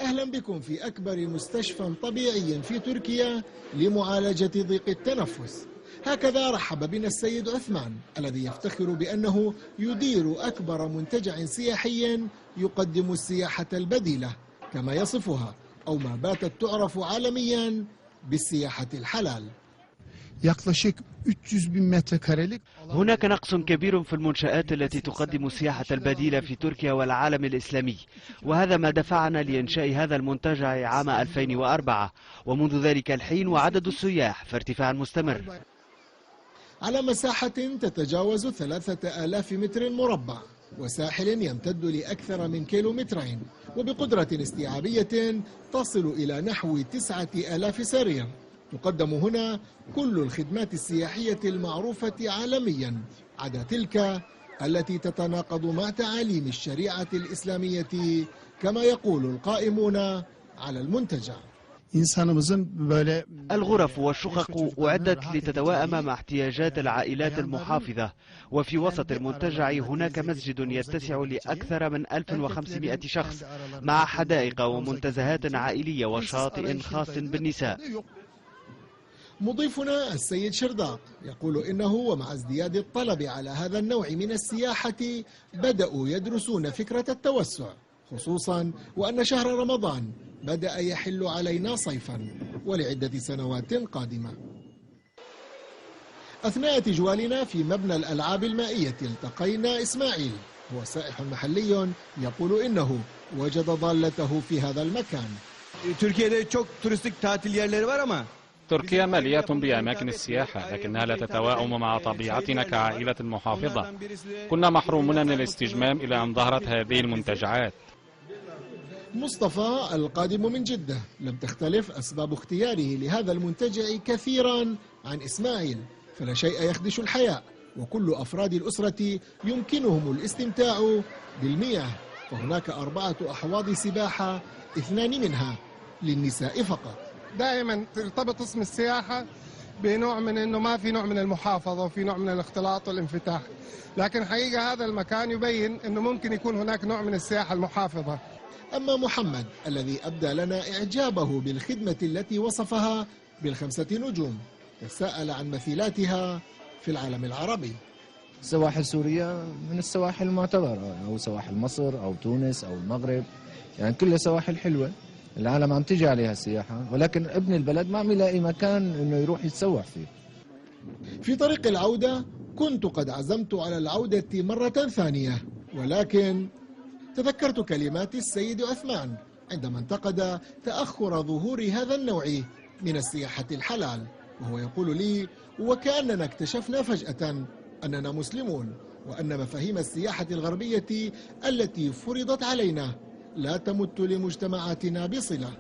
أهلا بكم في أكبر مستشفى طبيعي في تركيا لمعالجة ضيق التنفس. هكذا رحب بنا السيد عثمان الذي يفتخر بأنه يدير أكبر منتجع سياحي يقدم السياحة البديلة كما يصفها، أو ما باتت تعرف عالميا بالسياحة الحلال. yaklaşık 300.000 metrekarelik. هناك نقص كبير في المنشآت التي تقدم السياحة البديلة في تركيا والعالم الإسلامي، وهذا ما دفعنا لإنشاء هذا المنتجع عام 2004، ومنذ ذلك الحين وعدد السياح في ارتفاع مستمر. على مساحة تتجاوز 3000 متر مربع وساحل يمتد لأكثر من كيلومترين، وبقدرة استيعابية تصل إلى نحو 9000 سرير. تقدم هنا كل الخدمات السياحية المعروفة عالميا عدا تلك التي تتناقض مع تعاليم الشريعة الإسلامية كما يقول القائمون على المنتجع. الغرف والشقق أعدت لتتوائم مع احتياجات العائلات المحافظة، وفي وسط المنتجع هناك مسجد يتسع لأكثر من 1500 شخص مع حدائق ومنتزهات عائلية وشاطئ خاص بالنساء. مضيفنا السيد شرداق يقول إنه ومع ازدياد الطلب على هذا النوع من السياحة بدأوا يدرسون فكرة التوسع، خصوصا وأن شهر رمضان بدأ يحل علينا صيفا ولعدة سنوات قادمة. أثناء تجوالنا في مبنى الألعاب المائية التقينا إسماعيل، هو سائح محلي يقول إنه وجد ضالته في هذا المكان. تركيا مليئة بأماكن السياحة، لكنها لا تتواءم مع طبيعتنا كعائلة محافظة. كنا محرومون من الاستجمام إلى أن ظهرت هذه المنتجعات. مصطفى القادم من جدة لم تختلف أسباب اختياره لهذا المنتجع كثيرا عن إسماعيل، فلا شيء يخدش الحياة، وكل أفراد الأسرة يمكنهم الاستمتاع بالمياه، فهناك 4 أحواض سباحة 2 منها للنساء فقط. دائما ترتبط اسم السياحة بنوع من انه ما في نوع من المحافظة وفي نوع من الاختلاط والانفتاح، لكن حقيقة هذا المكان يبين انه ممكن يكون هناك نوع من السياحة المحافظة. أما محمد الذي أبدى لنا إعجابه بالخدمة التي وصفها ب5 نجوم تساءل عن مثيلاتها في العالم العربي. سواحل سوريا من السواحل المعتبرة، أو سواحل مصر أو تونس أو المغرب، يعني كلها سواحل حلوة العالم عم تجي عليها السياحة، ولكن ابن البلد ما عم يلاقي مكان انه يروح يتسوح فيه. في طريق العودة كنت قد عزمت على العودة مرة ثانية، ولكن تذكرت كلمات السيد عثمان عندما انتقد تأخر ظهور هذا النوع من السياحة الحلال، وهو يقول لي وكأننا اكتشفنا فجأة أننا مسلمون، وأن مفاهيم السياحة الغربية التي فرضت علينا لا تمت لمجتمعاتنا بصلة.